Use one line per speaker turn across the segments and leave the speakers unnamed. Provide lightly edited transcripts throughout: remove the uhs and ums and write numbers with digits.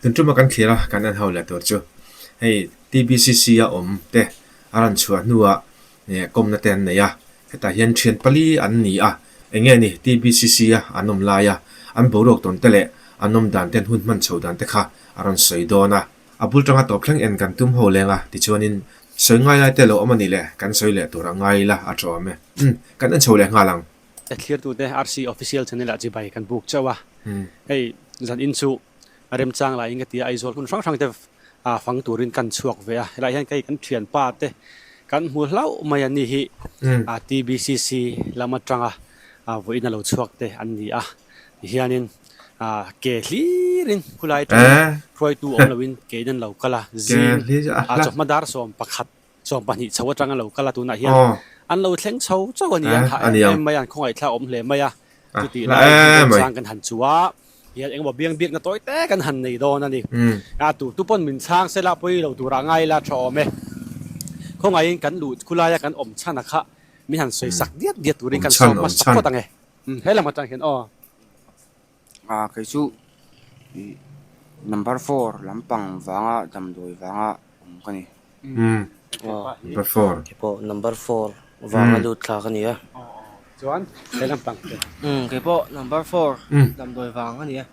Tun tuma kan thlir a, kan en ho leh tur chu hei TBCC a awm te a rawn chhuah hnuah kawmna te an nei a, hetah hian thian pali an ni a, eng nge ni TBCC a an awm lai a, an boruak tawn te leh an awm dan te an hun hman chho dan te kha a rawn sawi dawn a, a bul tanga tawp thleng en kan tum ho leng a, tichuanin sawi ngai lai te lo awm a nih le kan sawi leh tur a ngai ila a tha awm e, umm kan en chho leh nghal ang.
Thlirtute RC Official Channel ah chibai kan buk chauh a, hei zan in chu a remchang laiin ka ti a, Aizawl hmun hrang hrang te fang turin kan chhuak ve a, helaiah hian kei kan thianpa te kan hmu hlauh mai a ni hi TBCC lam atanga vawiin a lo chhuak te an ni a, tihianin ke hlirin khulai atangin hruaitu awm loin kein an lo kal a, zing chawhma dar 11. 20 chho atanga lo kal a tunah hian an lo thleng chho chauh a ni a, an hah em em mai a, an khawngaihthlak awm hle mai a, chutih lai remchang kan han chu a, hian engemaw biang biakna tawi te kan han nei dawn a ni. A tu tu pawn min chhang sela pawi lo turah ngai ila tha awm e. Khawngaihin kan luh khulaia kan awm chhan a kha min han sawi sak diat diat turin kan sawm hmasa phawt ang e. He lam atang hian aw.
A kei chu ih number four lampang vanga damdawi vanga awm ka ni.
Number four.
Kei pawh number four vanga lut thla ka ni a.
Chuan he lampang te.
Kei pawh number four damdawi vang a ni a.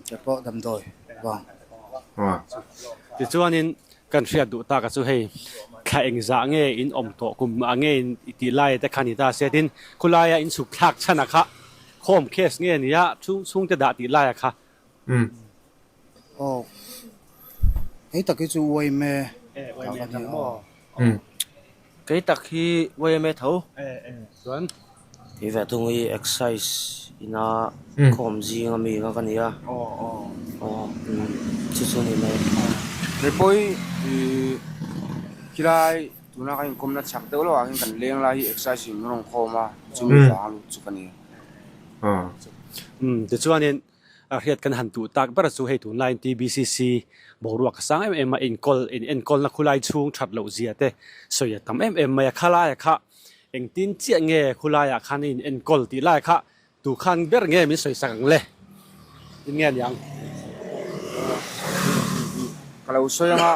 Kei pawh damdawi vang.
Tichuanin kan hriat duh tak a chu hei thla engzah nge in awm tawh kum ah nge in tih lai te kha ni ta se tin khulaia in chhuk thlak chhan a kha Khawm case nge nia chhung chhungte dah tih laia kha.
Umm.
Aw. Kei tak hi chu yma ta ka ni a.
Umm.
Kei tak hi yma tho.
E e chuan.
Kei ve thung hi excise ina khawm zing ami kha ka ni a.
Aw aw.
Aw umm chu chu ni mai.
Kei pawh hi khilai Tuna kan inkawmna chak deuh lohah hian kan leng lai hi exercise in rawn khawm a, chumi vang a lut chu ka ni.
Umm tichuanin a hriat kan han tuh tak ber chu hei tunlaiin TBCC boruak a sang em em a, inkawl in enkawlna khulai chhung that loh zia te sawi a tam em em mai a, khalaiah kha engtin chiah nge khulaiah khan in enkawl tih lai kha Tu khan ber nge min sawi sak ang le? Tin nge aniang?
Ka lo sawi anga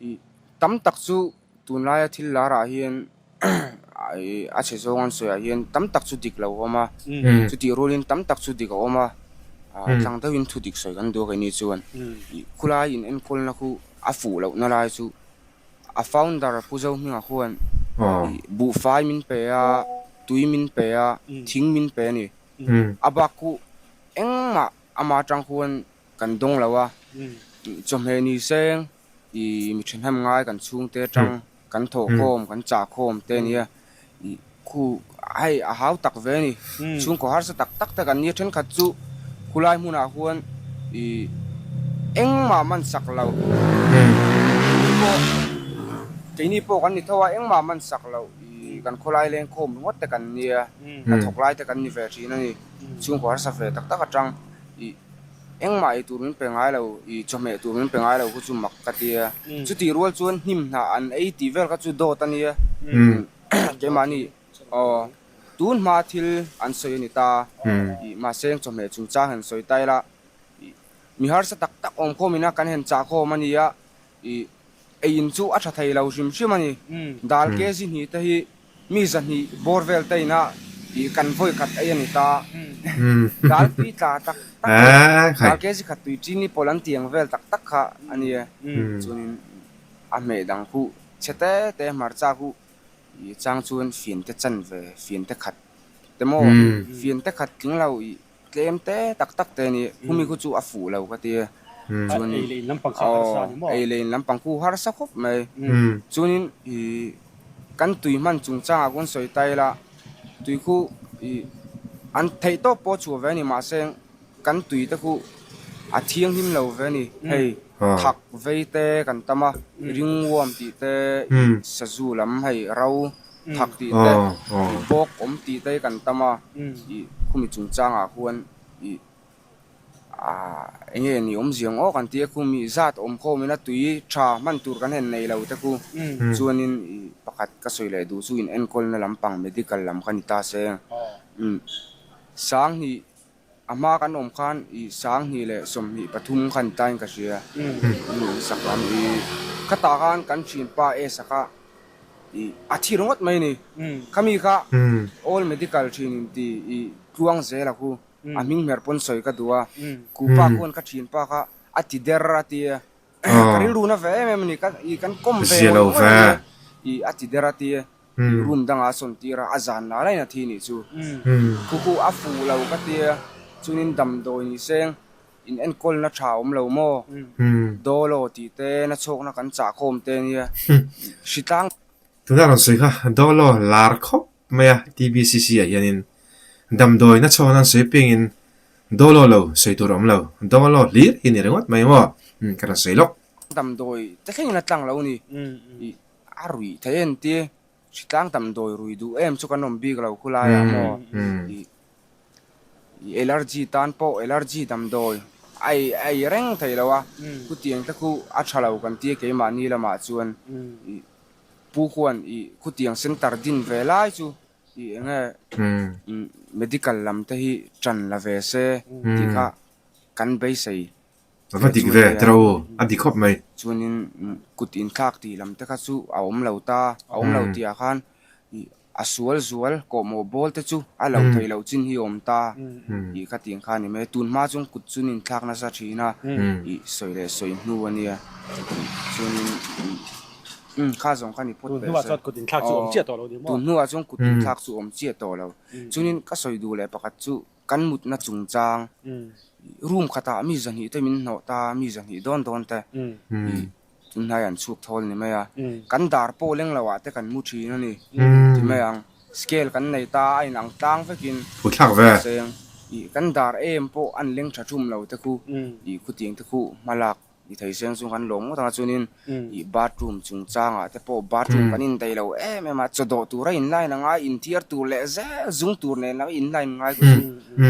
ih tam tak chu tunlaia thil larah hian a chhe zawng an sawiah hian tam tak chu dik lo a awm a, chutih rualin tam tak chu dik a awm a, tlang deuhin thu dik sawi kan duh a keini chuan ih khulai in enkawlna khu a fuh lohna lai chu A founder Pu Zohminga khuan buhfai min pe a, tui min pe a, thing min pe a ni. A bak khu engmah ama atang khuan kan dawng lo a, chawhmeh ni seng ih mi thahnem ngai kan chhungte atang kan thawhkhawm kan chahkhawm te a nia. Khu hei a hau tak ve a ni. Chhungkaw harsa tak tak te kan nia thenkhat chu khulai hmunah huan ih engmah man sak lo keini pawh keini pawh kan ni tho a engmah man sak lo ih kan khawlai leng khawm ringawt te kan nia hnathawk lai te kan ni ve thin a ni. Chhungkaw harsa ve tak tak atang ih engmah ei tur min pe ngai lo ih chawhmeh tur min pe ngai lo khu chu mak ka tia. Chutih rual chuan hnim hnah an ei tih vel kha chu dawt a nia. Keimahni aw tun hma thil an sawi a ni ta ih mahse chawhmeh chungchang han sawi ta ila ih mi harsa tak tak awm khawm ina kan han chah khawm a ni a ih ei in chu a tha thei lo hrim hrim a ni. Dal kg hnih te hi mi 200 bawr vel te ina ih kan vawi khat ei a ni ta. Dal tui tla tak tak leh dal kg khat tui chini pawlh an tiang vel tak tak kha a ni e. Chuanin a hmeh dang khuh Chhe te te hmarcha khu ih chang chuan fian te chan ve fian te khat te maw fian te khat tling lo ih tlem te tak tak te ni khumi khu chu a fuh lo ka ti chuan
Ei leh in lampang kha harsa ni maw?
Ei leh in lampang khu harsa khawp mai chuanin ih kan tui hman chungchangah khuan sawi ta ila tui khu ih an theih tawp pawh chhuah ve a ni mahse Kan tui te khu a thianghlim lo ve a ni. Hei thak vei te kan tam a, ringworm tih te, sazu lam hei ro thak tih te, bawk awm tih te hi kan tam a, ih khumi chungchangah khuan ih ah eng nge ni awmzia ang aw kan ti a, khumi zat awm khawmin a tui tha hman tur kan han nei lo te khu chuanin ih pakhat ka sawi leh duh chu in enkawlna lampang medical lam kha ni ta se. Umm 2000. A hma kan awm khan i 2023 khan tain ka hria i sak lam i khatah khan kan thianpa Esa kha i a thi ringawt mai a ni. Khami kha All Medical thin in ti i tluang zel a khu a hming hmer pawn sawi ka duh a, kupa khuan ka thianpa kha a ti der a ti a, ka rilru na ve em em a ni, i kan kawm ve ngawih ngawih a nia i a ti der a ti a. Room dangah a sawn tir a, a zan la lain a thi nih chu. Khu khu a fuh lo ka tia, chunin damdawi ni seng in enkawlna tha awm lo maw? Dawlaw tih te na chhawkna kan chah khawm te nia hritlang.
Tuna rawn sawi kha Dawlaw lar khawp mai a TBCC ah hianin damdawi na chhawkna an sawi piangin Dawlaw lo sawi tur a awm lo, Dawlaw hlir hi ni ringawt mai maw? Ka rawn sawi lawk.
Damdawi te thlengin a tlang lo ni. A ruih theih en ti, hritlang damdawi rui duh em chu kan awm bik lo khulai ah maw i i allergy tan pawh allergy damdawi a ei a ei reng thei lo a, khutiang te khu a tha lo kan tia keimahni lamah chuan i pu khuan i khutiang center din ve lai chu i enge medical lam te hi tan la ve se tih kha kan beisei
A va dik ve tiraw u, a dik khawp mai.
Chuanin kut inthlak tih lam te kha chu a awm lo ta, a awm lo tihah khan a sual zual kawhmawh bawl te chu a lo theih loh chin hi a awm ta tih kha tiang kha a ni mai. Tun hma chuan kut chu an inthlak nasa thin a, ih sawi leh sawi hnu a nia. Chuanin kha zawng kha ni phawt
Tun hnuah chuan kut inthlak chu awm chiah tawh lo ni maw?
Tun hnuah chuan kut inthlak chu awm chiah tawh lo. Chuanin ka sawi duh leh pakhat chu Kan mutna chungchang room khatah mi zahnih te min hnawh ta, mi zahnih dawn dawn te i tunhnai an chhuk thawl ni mai a, kan dar pawh leng lo ah te kan mu thin a ni ti mai ang, scale kan nei ta a inang tlang vekin seng i kan dar em pawh an leng tha thum lo te khu i khutiang te khu hma lak. Ni thei seng chu kan lawm ngawt ang a chuanin ih bathroom chungchangah te pawh bathroom kan indaih lo em em a chaw dawh tura in line anga inthiar tur leh zel zung tur nen lam in line ngai kha chu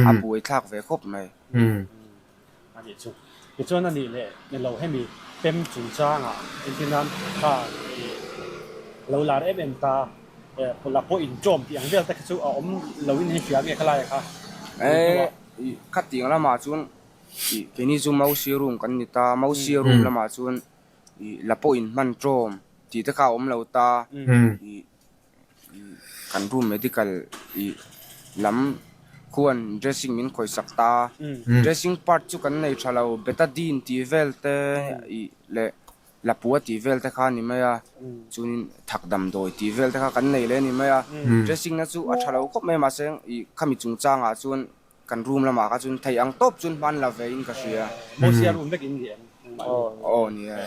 a buai thlak ve khawp mai.
A nih chu. Tichuan a nih leh ni lo hemi pem chungchangah engtin nan kha ih lo lar em em ta la pawh inṭawm tih ang vel te kha chu a awm lo in hria nge khalai kha.
Eh ih khatiang lamah chuan Ih keini chu Mausi room kan ni ta, Mausi room lamah chuan ih la pawh in hman ṭawm tih te kha a awm lo ta, ih kan room medical ih lam khuan dressing min khawihsak ta, dressing part chu kan nei ṭha lo, betadine tih vel te ih leh lapua tih vel te kha a ni mai a, chuanin thak damdawi tih vel te kha kan nei leh a ni mai a, dressing na chu a ṭha lo khawp mai mahse ih khami chungchangah chuan Kan room lamah kha chuan thei ang tawp chuan hman la ve in ka hria.
Mosia room vek in ni em?
Aw ni e.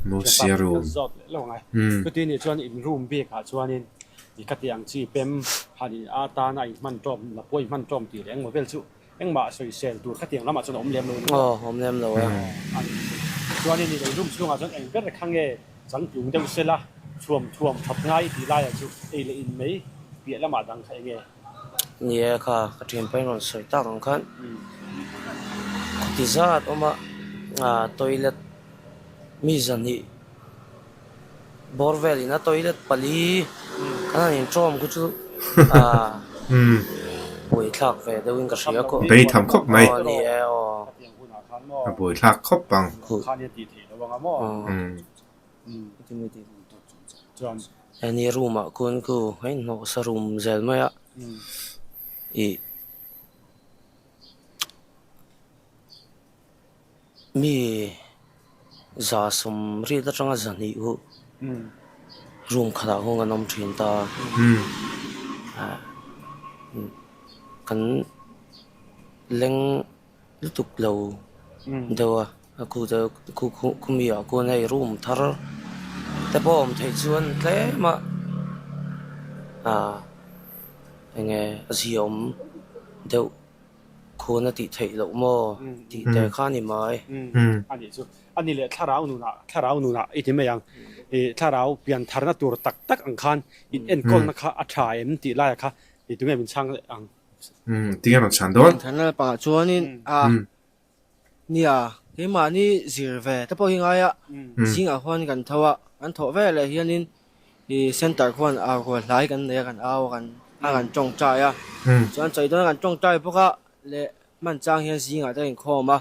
Mosia room.
Zawt leh lo ngai. Chuti nih chuan in room bik ah chuanin i ka ti ang chi pem han in a tan a in hman tawm la pawh in hman tawm tih leh engmaw vel chu engmah sawisel tur ka ti ang lamah chuan a awm lem lo ni.
Aw awm lem lo e.
Chuanin in room chhungah chuan eng ber kha nge changtlung deuh sela thuam thuam that ngai tih laiah chu ei leh in mai piah lamah dang kha enge.
Ni e kha, ka thianpa in rawn sawi tak ang khan khuti zat awm a, ah toilet mi zahnih bawr vel in a toilet pali kan han inṭawm khu chu ah buaithlak ve deuh in ka hria kawh.
Beitham khawp mai.
Aw ni e aw.
A buaithlak khawp ang.
Heni room ah khuan khu a inhnawh sa room zel mai a ih mi za sawmriat atanga zahnih hu room khatah khuan kan awm thin ta a kan leng lutuk lo deuh a a khu te khu khu khumi ah khuan hei room thar te pawh awm theih chuan tlem a ah eng nge a ziaawm deuh khuan a tih theih loh maw tih te kha a ni mai.
A nih chu a ni leh thlarau nunah thlarau nunah i ti mai ang ih thlarau pian tharna tur tak tak ang khan in enkawlna kha a tha em tih laia kha ih tunge min chhang leh ang.
Umm tinge rawn chhan dawn?
Thlan lalpangah chuanin a nia keimahni zir ve te pawh hi ngai a, zingah khuan kan tho a, kan thawh ve leh hianin ih center khuan a rual hlai kan nei a kan au a kan a kan tawngtai a, chuan chawi dawn a kan tawngtai bawk a. leh hman chang hian zingah te ka inkhawm a,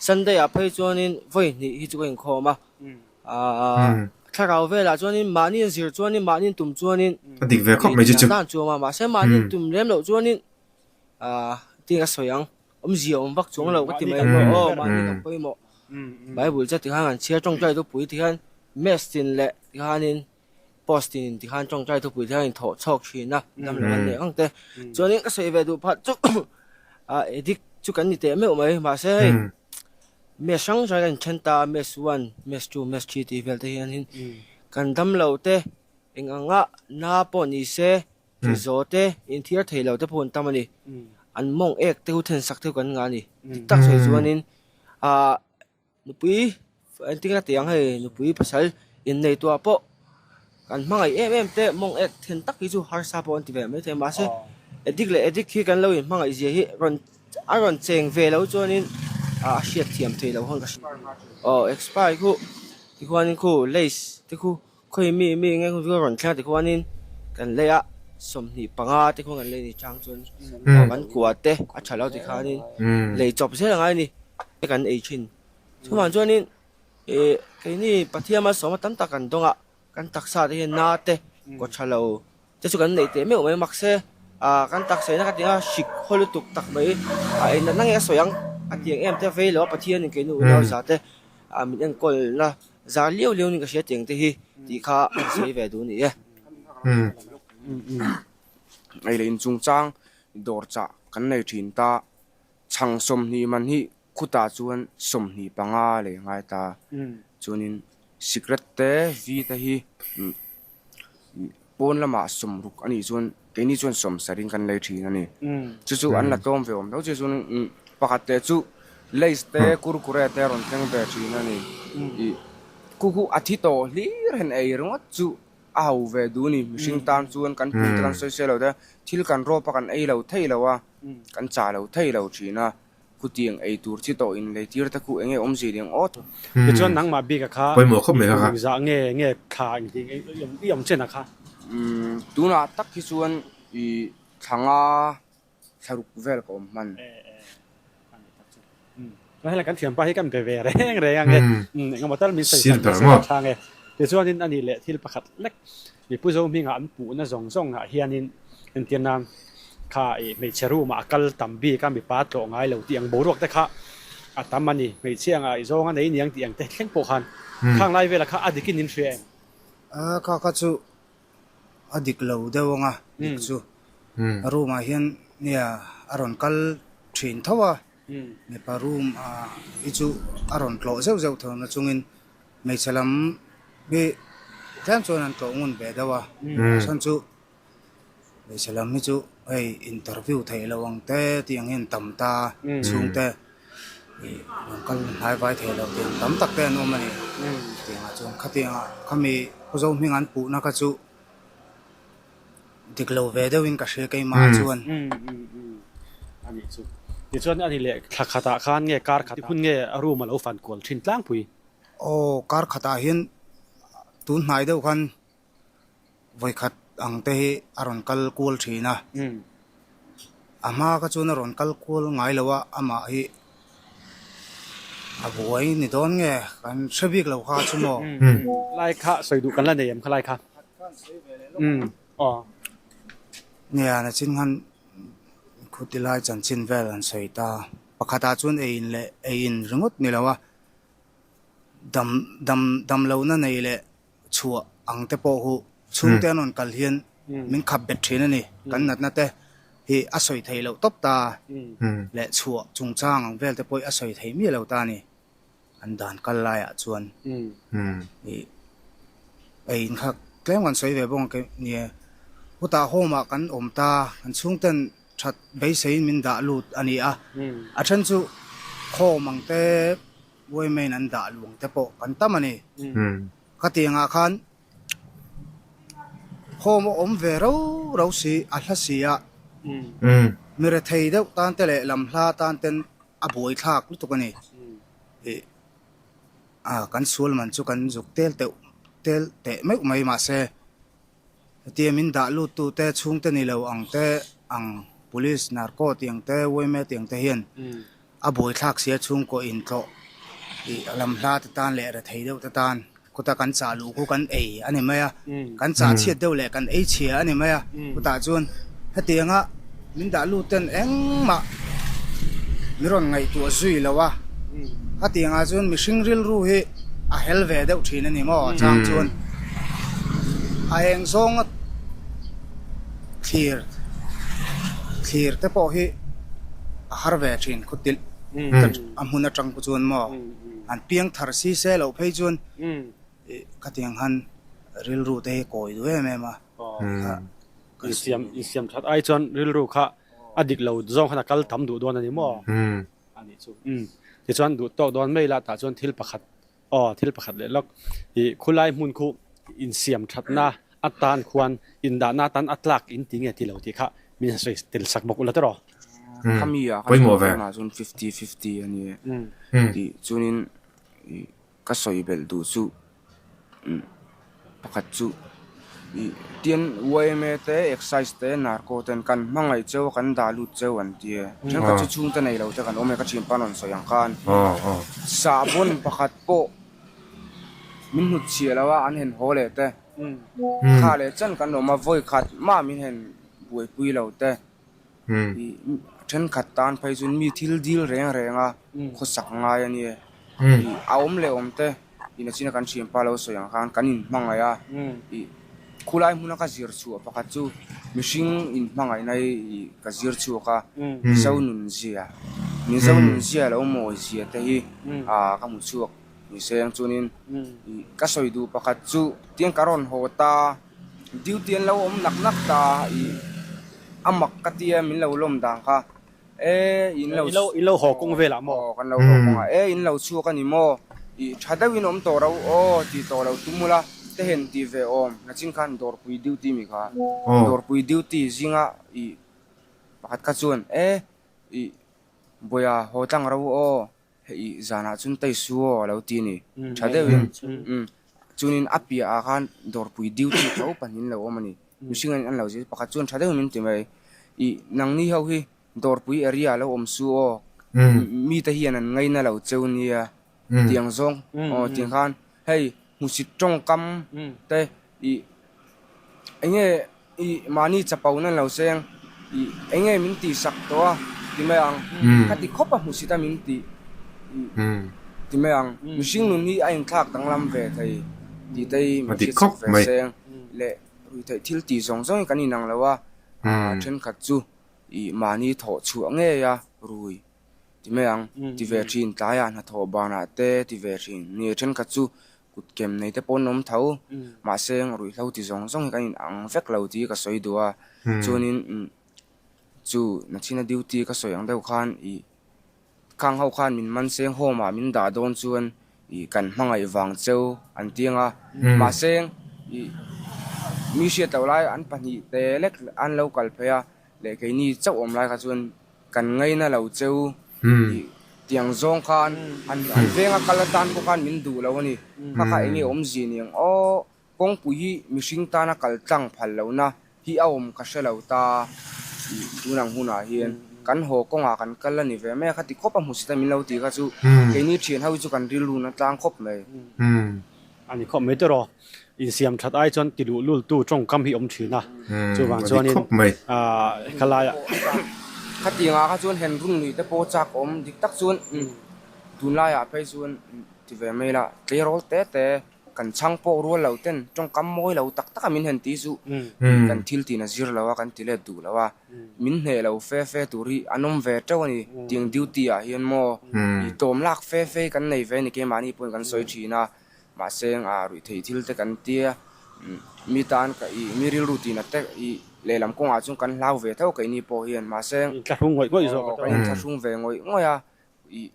Sunday ah phei chuanin vawi hnih hi chu ka inkhawm a, aah thlarau velah chuanin mahni an zir chuanin mahni an tum chuanin
A dik ve khawp mai chu chu.
Dan chuam a, mahse mahni an tum lem loh chuanin aah tin a sawi ang, awmzia awm vak chuang lo ka ti mai aw mahni kan pawimawh Bible che tikhan an chhiar tawngtai thupui tikhan mess tin leh tikhanin Post in tikhan tawngtai thupui te hian in thawh chhawk thin a, dam lo an neih ang te. Chuanin ka sawi ve duh phat chu ah addict chu kan ni teh meuh mai mahse hei mess hrang hrang hian in then ta a, mess one, mess two, mess three tih vel te hianin kan dam lo te eng anga na pawh ni se zawh te inthiar thei lo te pawh an tam a ni. An mawng ek te hu then sak te hu kan ngah a ni. Dik tak sawi chuanin ah Nupui engtin a ti ang hei nupui pasal innei tuah pawh kan hmangaih em em te mawng ek then tak hi chu harsa pawh an ti ve mai thei mahse addict leh addict hi kan lo inhmangaih zia hi rawn a rawn cheng ve lo chuanin a hriat thiam thei lo hawn ka hria aw expire khu tikhuanin khu lace te khu khawi mi mi eng eng chu rawn thleng a tikhuanin kan lei a 25 te khuan kan lei ni chang chuan aw kan kua te a tha lo tikhanin lei chawp zel a ngai a ni kan ei thin chuvang chuanin ih keini Pathian malsawma tam tak kan dawng a kan taksa te hian na te kaw tha lo te chu kan neih teh meuh mai mahse ah kan taksa ina ka ti ang a hrik haw lutuk tak mai ah eng natna nge a sawi ang a ti ang em te vei lo a Pathianin keini unau za te ah min enkawl na zar liau liau in ka hria tiang te hi tih kha a sawi ve duh a ni e.
Ei leh inchungchang dawr chah kan nei thin ta chhang 20 man hi khutah chuan 25 lei ngai ta chuanin sikret te vi te hi pawn lamah 60 a nih chuan keini chuan 70 in kan lei thin a ni chu chu an la tlawm ve awm tho che chuan pakhat leh chu lays te kurkure te a rawn thleng ve thin a ni ih khu khu a thi tawh hlir han ei ringawt chu a ho ve duh a ni mihring tan chuan kan pui te kan sawi se lo te thil kan rawp a kan ei lo thei lo a kan chah lo thei lo thin a. Khutiang ei tur chi tawh in lei tir te khu enge awm zir ang aw.
Tichuan nangmah bik a kha
Pawimawh khawp mai kha kha.
Zah nge nge thla engti i awm chen a kha.
Umm tunah tak hi chuan i thla nga thla ruk vel ka awm hman.
Chuan helai kan thianpa hi kan be ve reng reng ang e. Engemaw tal min sawi sak nasa ka chhang e. Tichuanin a nih leh thil pakhat lek Mipu zo hmingah an puhna zawng zawngah hianin entir nan kha ih hmeichhe room ah a kal tam bik a, mipa tlawh ngai lo tih ang boruak te kha a tam a ni. Hmeichhia anga ih zawng a nei niang tih ang te thleng pawh khan khang lai velah kha a dikin in hria em?
A kha kha chu a dik lo deuh anga dik chu room ah hian nia a rawn kal thin tho a, mipa room ah hi chu a rawn tlawh zeuh zeuh tho na chungin Hmeichhe lam hi tlem chuan an tlawh ngun ve deuh a, a chhan chu hmeichhe lam hi chu hei interview theih loh ang te tih ang hian tam ta chhungte ih rawn kal hnai vai theih loh tih ang tam tak te an awm a ni. Tiangah chuan khatiangah khami Khuzo hming an puhna kha chu dik lo ve deuhin ka hria keimah chuan.
A nih chu. Tichuan a ni leh thla khatah khan nge kar khat hun nge a room a lo fan kual thin tlangpui.
Aw, kar khatah hian tun hnai deuh khan vawikhat ang te hi a rawn kal kual thin a. A hma kha chuan a rawn kal kual ngai lo a, amah hi a buai ni dawn nge kan hre bik lo kha chu maw.
Lai kha sawi duh kan la nei em kha lai kha? Aw.
Nia, nachin khan khuti lai chanchin vel an sawi ta. Pakhatah chuan ei in leh ei in ringawt ni lo a. Dam dam dam lohna nei leh chhuah ang te pawh hu chhungte an rawn kal hian min khap bet thin a ni. Kan natna te hi a sawi thei loh tawp ta leh chhuah chungchang ang vel te pawh hi a sawi thei miah lo ta a ni. An dan kal laiah chuan ih ei in kha tlem kan sawi ve bawk ang ke nia. Hutah home ah kan awm ta kan chhungten that beiseiin min dah lut a ni a. A then chu khawm ang te Women an dah luang te pawh kan tam a ni. Khatiangah khan home a awm ve ro ro si, a hla si a, mi rethei deuh tan te leh lam hla tan ten a buai thlak lutuk a ni. Ih a kan sual man chu kan zuk tel teuh tel teh meuh mai mahse hetia min dah lut tu te chhungte ni lo ang te ang. Police, Narco tiang te, yma tiang te hian a buaithlak sia chhungkaw intlawh ih lam hla te tan leh rethei deuh te tan khuta kan chah luh khu kan ei a ni mai a, kan chah chhiat deuh leh kan ei chhia a ni mai a, khutah chuan hetianga min dah lut ten engmah min rawn ngaihtuah zui lo a, hetiangah chuan mihring rilru hi a hel ve deuh thin a ni maw a chang chuan a eng zawnga thlir thlir te pawh hi a har ve thin khutilh a hmun atang pawh chuan maw an piang thar si se loh phei chuan ih khatiang han rilru te hi kawi duh em em a kha
insiam insiam that ai chuan rilru kha a dik lo zawng khan a kal tam duh dawn a ni maw a nih chu tichuan duh tawk dawn mai la tah chuan thil pakhat Aw, thil pakhat leh lawk. Ih, khulai hmun khu insiam thatna atan khuan indahna atan a tlak in ti nge ti lo tih kha min han sawi tel sak bawk ula tawh.
Khami ah kha
Pawimawh ve.
tunah chuan fifty fifty a ni e. Tih chuanin ih ka sawi belh duh chu pakhat chu ih tian yma te excise te narco ten kan hmangaih cheu a kan dah lut cheu an ti e. Thenkhat chu chhungte nei lo te kan awm e ka thianpa rawn sawi ang khan sahbawn pakhat pawh min hnut chhiah lo a an hen haw leh te kha leh chan kan awm a vawi khat mah min hen buaipui lo te ih thenkhat tan phei chuan mi thil dil reng reng a khawsak ngai a nia ih a awm leh awm te. Ina china kan thianpa lo sawi ang khan kan inhmangaih a, ih khulai hmuna ka zir chhuah pakhat chu mihring inhmangaihna hi ih ka zir chhuak a, Mizo nun zia, Mizo nun zia lo mawi zia te hi ah ka hmu chhuak ni se ang chuanin ih ka sawi duh pakhat chu tiang ka rawn haw ta, duty an lo awm nak nak ta ih a mak ka tia min lo lawm dan kha. E in lo
in lo haw kawng velah maw?
Aw kan lo haw kawng ah e in lo chhuak a ni maw? Ih tha deuhin awm tawh ro aw ti tawh lo tum ula te hen ti ve awm nachin khan dawrpui duty mi kha dawrpui duty zinga ih pakhat kha chuan e ih Bawia haw tlang ro aw hei ih zanah chuan tei su aw a lo ti a ni tha deuhin umm chuanin a piah ah khan dawrpui duty tho pahnih an lo awm a ni mihring an lo zir pakhat chuan tha deuhin min ti mai ih nangni ho hi dawrpui area a lo awm su aw mite hian an ngaina lo cheu nia tiang zawng aw tiang khan hei hmusit tawngkam te ih eng nge ih mahni chapo nan lo seng ih eng nge min tih sak tawh a ti mai ang ka ti khawp a hmusit a min tih ih ti mai ang mihring nun hi a inthlak danglam ve thei tih te hi min hriat sak ve seng leh ruihtheih thil tih zawng zawng hi kan inang lo a thenkhat chu ih mahni thawh chhuah ngei a rui ti mai ang ti ve thin tlaiah hnathawh banah te ti ve thin ni thenkhat chu Kut kem nei te pawh an awm tho, mahse ruihhlo ti zawng zawng hi kan in ang vek lo tih ka sawi duh a, chuanin chu nachhina duty ka sawi ang deuh khan ih khang ho khan min man seng home ah min dah dawn chuan ih kan hmangaih vang cheu an ti ang a, mahse ih mi hriat loh lai an pahnihte lek an lo kal phei a leh keini chauh awm lai kha chuan Kan ngaina lo cheu tih tiang zawng khan an an venga kal atan pawh khan min duh lo a ni. Kha kha enge awmzia ni ang aw, kawngpui hi mihring tana kal tlang phal lohna hi a awm ka hre lo ta tih tun ang hunah hian kan haw kawngah kan kal a ni ve mai a, khati khawp a hmusit a min lo tih kha chu keini thian ho hi chu kan rilru na tlang khawp mai.
A ni khawp mai tawh. Insiam that ai chuan ti luh lul tu tawngkam hi awm thin a, chuvang chuanin khalaiah.
Khatiangah kha chuan hen run lui te pawh chak awm dik tak chuan tunlaiah phei chuan ti ve mai la, tleirawl te te kan chhang pawh rual lo ten tawngkam mawi lo tak tak a min hen ti chu kan thil tin a zir lo a, kan ti let duh lo a, min hneh lo fe fe tur hi an awm ve teuh a ni. Tiang duty ah hian maw ih tawm lak fe fe kan nei ve a ni keimahni pawhin kan sawi thin a. Mahse a ruih theih thil te kan tia mi tan ka ih mi rilru tihna te ih lehlam kawngah chuan kan hlau ve tho keini pawh hian mahse
Inthlahrung ngawih ngawih zawk
aw kan inthlahrung ve ngawih ngawih a ih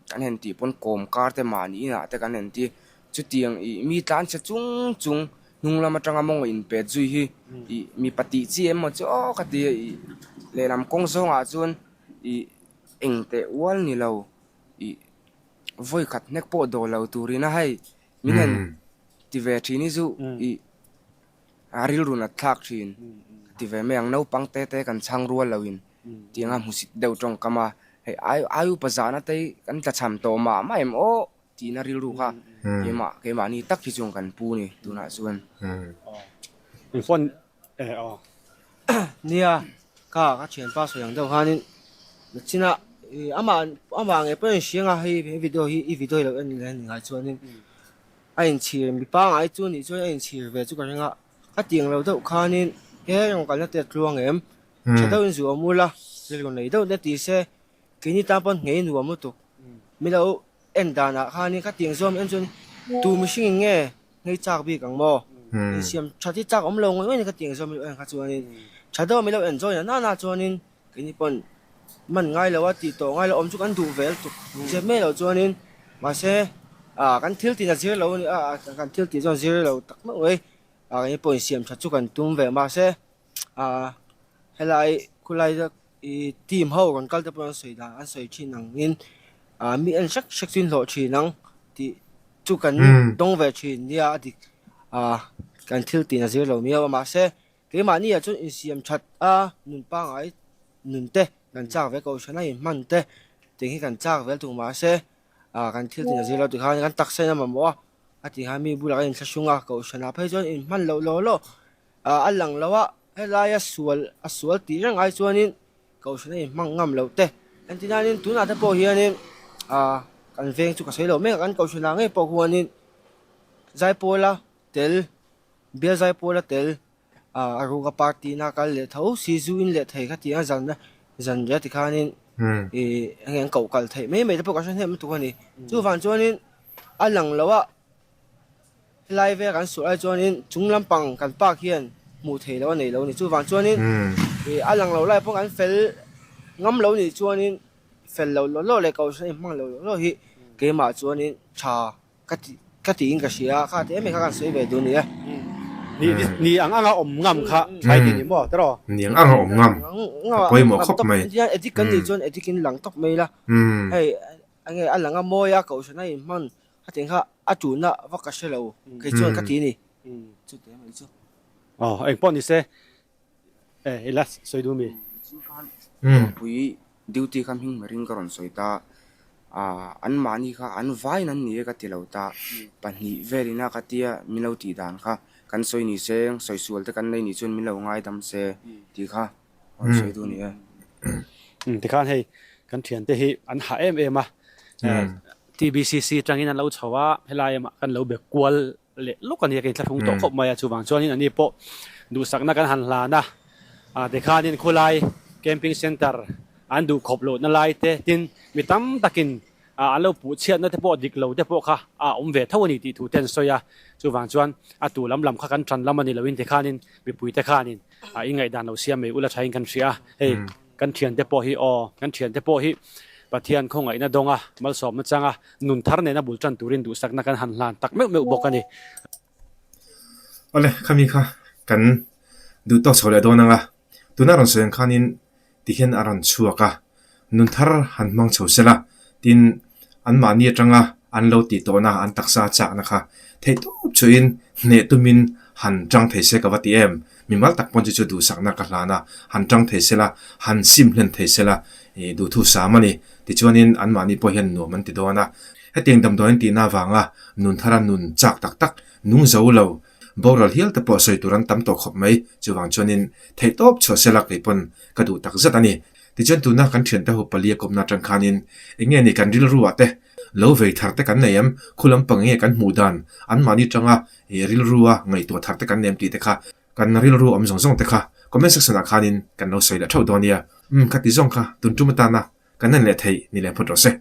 kan han tih pawn kawm kar te mahni inah te kan han ti chutiang ih mi tlan chhe chung chung hnung lam atanga mawng a inpet zui hi ih mipa tih chi em maw chu aw ka ti a ih lehlam kawng zawngah chuan ih eng teh ual ni lo ih. Vawi khat hnek pawh dawl lo turin a hei min han ti ve thin hi chu ih a rilru nat thlak thin ka ti ve mai ang. Naupang te te kan chhang rual loin. Tianga hmusit deuh tawngkam a, hei ai ai upa zahna te hi kan tlachham tawh mah mah em aw tihna rilru kha keimah keimahni tak hi chuan kan pu ni tunah chuan.
Eng phone eh aw.
Nia, ka ka thianpa sawi ang deuh khanin nachina ih amah amah ngei pawh a inhriang a hei he video hi i video hi lo en leh a ni ngai chuanin a inchhir mi pangngai chu anih chuan a inchhir ve chu ka ring a, ka tih ang lo deuh khanin he rawn kalna te a tluang em? Tha deuhin zu awm ula, rilru nei deuh te ti se, keini tan pawn nghei nuam lutuk. Mi lo en danah khanin ka tiang zawm en chuan tu mihringin nge nghei chak bik ang maw? Insiam tha hi chak awm lo ngawih ngawih a ni ka tiang zawm mi lo en kha chuanin tha deuh mi lo en zawih na na chuanin keini pawn man ngai lo a tih tawh ngai lo awm chu kan duh ve lutuk zep mai lo chuanin mahse ah kan thil tih a zir lo a ni a kan thil tih chuan zir lo tak meuh mai ah keini pawh insiam tha chu kan tum ve mahse ah helai khulai ih team ho rawn kal te pawh an sawi dan an sawi thin ang in ah mi en hrek hrek chu in hlawh thin ang tih chu kan dawng ve thin nia a dik ah kan thil tih a zir lo miau a mahse keimahni ah chuan insiam that a nun pangngai nun te kan chak ve kohhran a inhman te tih hi kan chak vel tuk mahse ah kan thil tih a zir lo tikhan kan taksa in a mamawh a a tih khan mi bulah kan inthlahrung a kohhran ah phei chuan inhman loh law law. Ah a lang lo a, helaia sual a sual tih reng ai chuanin kohhran a inhmang ngam loh te. Engtin hianin tunah te pawh hianin ah kan veng chu ka sawi lo mek a, kan kohhran ah ngei pawh huanin Zaipawla tel, bial Zaipawla tel ah a ruka party na kal leh tho si zu in leh thei kha tih a zan zan ria tikhanin ih enge an koh kal theih mai mai te pawh ka hre hnem lutuk a ni. Chuvang chuanin a lang lo a. Helai vel kan suah lai chuanin chung lampang kan park hian hmuh theih loh a nei lo a ni. Chuvang chuanin ih a lang lo lai pawh kan fel ngam lo nih chuanin fel lo law law leh kohhran a inhmang lo law law hi keimah chuanin tha ka ti ka tiin ka hria a, kha te em em kha kan sawi ve duh a ni e.
Ni ni ang anga awm ngam kha thlai tih ni maw tiraw?
Ni ang anga awm ngam a pawimawh khawp mai.
Addict kan nih chuan addict in lang tawp mai ila hei enge a lang a mawi a kohhran a inhman Hetiang kha a tulna vak ka hre lo, kei chuan ka ti a ni. Chute mai chu.
Aw, eng pawh ni se, e, i la sawi duh mi?
Chu khan Tawpui duty kha hming marin ka rawn sawi ta, anmahni kha an vaiin an ni e ka ti lo ta, pahnih velin a ka tia min lo tih dan kha kan sawi ni se, sawi sual te kan nei nih chuan min lo ngaidam se tih kha. An sawi duh ni e.
Tikhan hei kan thiante hi an hah em em a, TBCC atangin an lo chho a, helai lamah kan lo be kual leh lawk a ni a, ka inthlahrung tawh khawp mai a, chuvang chuanin ani pawh duhsakna kan han hlan a, tikhanin khulai camping centre an duh khawp lohna lai te tin mi tam takin an lo puh chhiatna te pawh dik lo te pawh kha a awm ve tho a ni tih thu te an sawi a, chuvang chuan a tu lam lam kha kan tan lam a ni loin tikhanin mipui te khanin a i ngaihdan lo siam mai ula thain kan hria a, hei kan thiante pawh hi aw kan thiante pawh hi Pathian khawngaihna dawnga malsawmna changa nun thar nena bul tan turin duhsakna kan han hlan tak meuh meuh bawk a ni.
Awle, khami kha kan duh tawk chho leh dawn ang a, tuna rawn sawi ang khanin tihian a rawn chhuak a, nun thar han hmang chho sela, tin anmahni atanga an lo tih tawhna an taksa chakna kha theih tawp chuhin hneh tumin han tang thei se ka va ti em, mimal tak pawn chu chu duhsakna ka hlan a, han tang thei sela, han sim hlen thei sela ih duhthu sam a ni, tichuanin anmahni pawh hian nuam an ti dawn a, hetiang damdawiin tihna avanga nun thara nun chak tak tak nung zo lo boral hial te pawh sawi tur an tam tawh khawp mai, chuvang chuanin theih tawp chhuah sela kei pawn ka duh tak zet a ni. Tichuan tuna kan thiante ho palia kawpna atang khanin eng nge ni kan rilru ah te lo vei thar te kan nei em, khu lampang eng nge kan hmuh dan anmahni tanga ih rilru a ngaihtuah thar te kan nei em tih te kha kan rilru awm zawng zawng te kha comment section ah khanin kan lo sawi leh theuh dawn nia. Umm ka ti zawng kha tun tum atana kan en leh theih ni leh phawt rawh se.